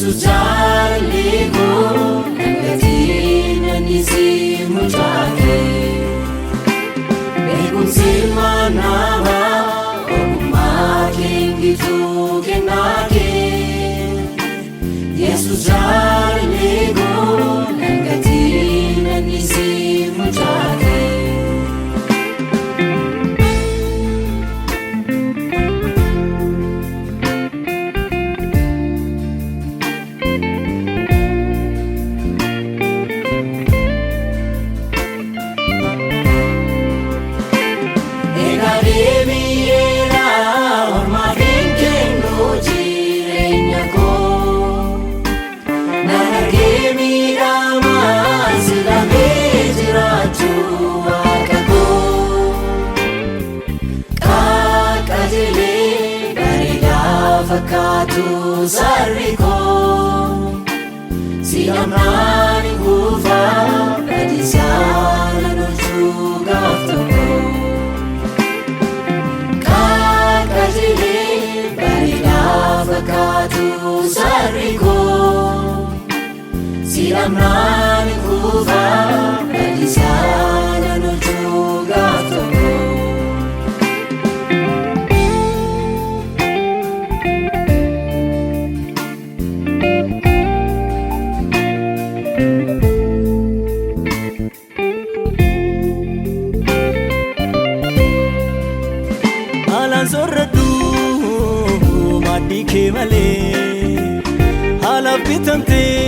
Yesus jaalallee koo gatii nannisii mucaa kee. Beekumsi ilma namaa ogummaa kee kennaa kee. Yesus jaalallee koo gatii nannisii mucaa kee. Egaa deebi'eera ormaaf hin kennu jireenya koo. Nan argee miidhamaa si dhabee jiraachuu waaqa koo. Qaqqajeelee bareedaa fakkaatu sarri koo. Si dhamnaan hin kuufaa badiisaa nan oolchuu gaaf tokko. Qaqqajeelee bareedaa fakkaatu sarri koo. Si dhamnaan hin kuufaa badiisaa nan oolchuu gaaf tokko. Haalaan soorradhu maaddii kee malee haalaaf bitamtee